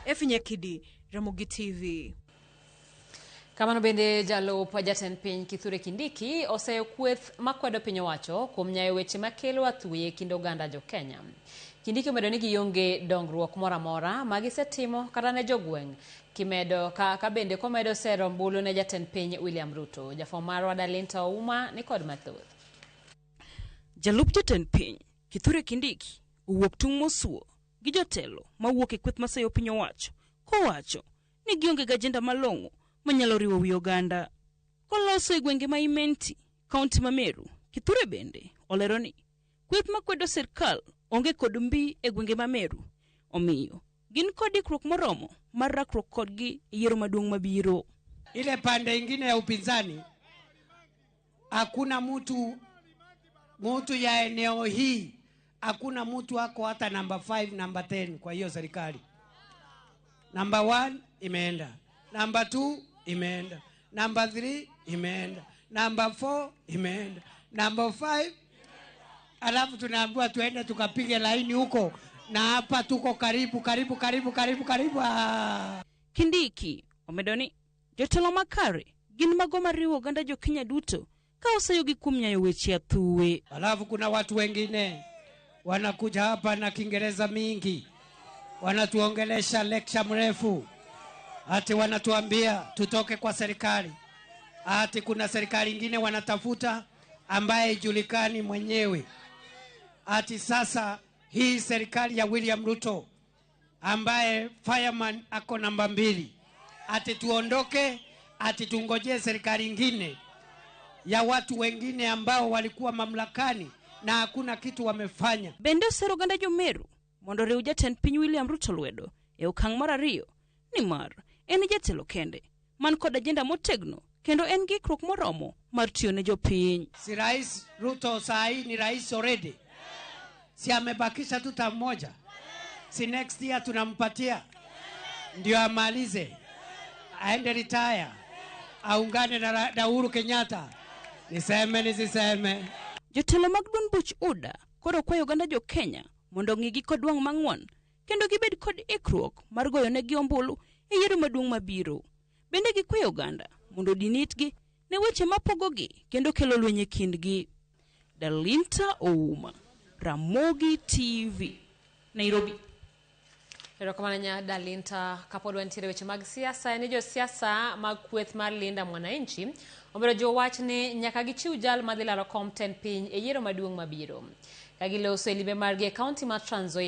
Efi Nyakidi, Ramogi TV. Kamano bende jalup jatend piny Kithure Kindiki oseyo kweth makwedo piny owacho kuom nyayo weche makelo athuye e kind oganda jo-Kenya. Kindiki omedo ni gionge dongruok moro amora ma gisetimo kata ne jogweng' kimedo ka, ka bende komedo sero ombulu ne jatend piny William Ruto. Jafwambo marwa Dalinta Ouma ni kod mathoth. Jalup jatend piny Kithure Kindiki owuok tung' mosuo gi jotelo mawuok e kweth maseyo piny owacho kowacho ni gionge gi ajenda malong'o manyalo riwo wi oganda. Koloso e gwenge ma Imenti, kaunti ma Meru, Kithure bende olero ni kweth makwedo sirkal onge kod mbi e gwenge ma Meru, omiyo gin kod ikruok moromo mar rakruok kodgi e yiero maduong' mabiro. Ile pande ingine ya upinzani hakuna mtu mtu ya eneo hii, hakuna mtu ako hata namba 5 namba 10 kwa hiyo serikali. Namba 1 imeenda, namba 2 imeenda, namba 3 imeenda, namba 4 imeenda, namba 5 alafu tunaambiwa tuende tukapige laini huko, na hapa tuko karibu karibu karibu karibu karibu. Ah. Kindiki omedo ni jotelo makare gin mago mariwo oganda jo-Kenya duto ka oseyogi kuom nyayo weche athuwe. Alafu kuna watu wengine wanakuja hapa na Kiingereza mingi, wanatuongelesha lecture mrefu, ati wanatuambia tutoke kwa serikali, ati kuna serikali ingine wanatafuta ambaye ijulikani mwenyewe, ati sasa hii serikali ya William Ruto ambaye fireman ako namba 2, ati tuondoke, ati tungojee serikali ingine ya watu wengine ambao walikuwa mamlakani na hakuna kitu wamefanya. Bende osero oganda jo-Meru mondo oriw jatend piny William Ruto lwedo e okang' mar 2 nimar en e jatelo kende man kod ajenda motegno kendo en gi ikruok moromo mar tiyo ne jopiny. Si Rais Ruto saa hii ni rais already, si amebakisha tu term moja, si next year tunampatia ndio amalize aende retire aungane na Uhuru Kenyatta. Niseme nisiseme? Jotelo mag duond buch UDA koro kwayo oganda jo-Kenya mondo ong'igi kod wang' mang'won kendo gibed kod ikruok mar goyonegi ombulu e yiero maduong' mabiro. Bende gikwayo oganda mondo odin itgi ne weche mapogogi kendo kelo lweny e kindgi. Dalinta Ouma, Ramogi TV, Nairobi. Erokamano nya Dalinta. Kapod wantiere weche mag siasa, en ni josiasa mag kweth mar Linda Mwananchi omedo jiwo wach ni nyaka gichiw jal madhi laro kom tend piny e yiero maduong' mabiro. Ka giloso e limbe margi e kaunti mar Trans Nzoia.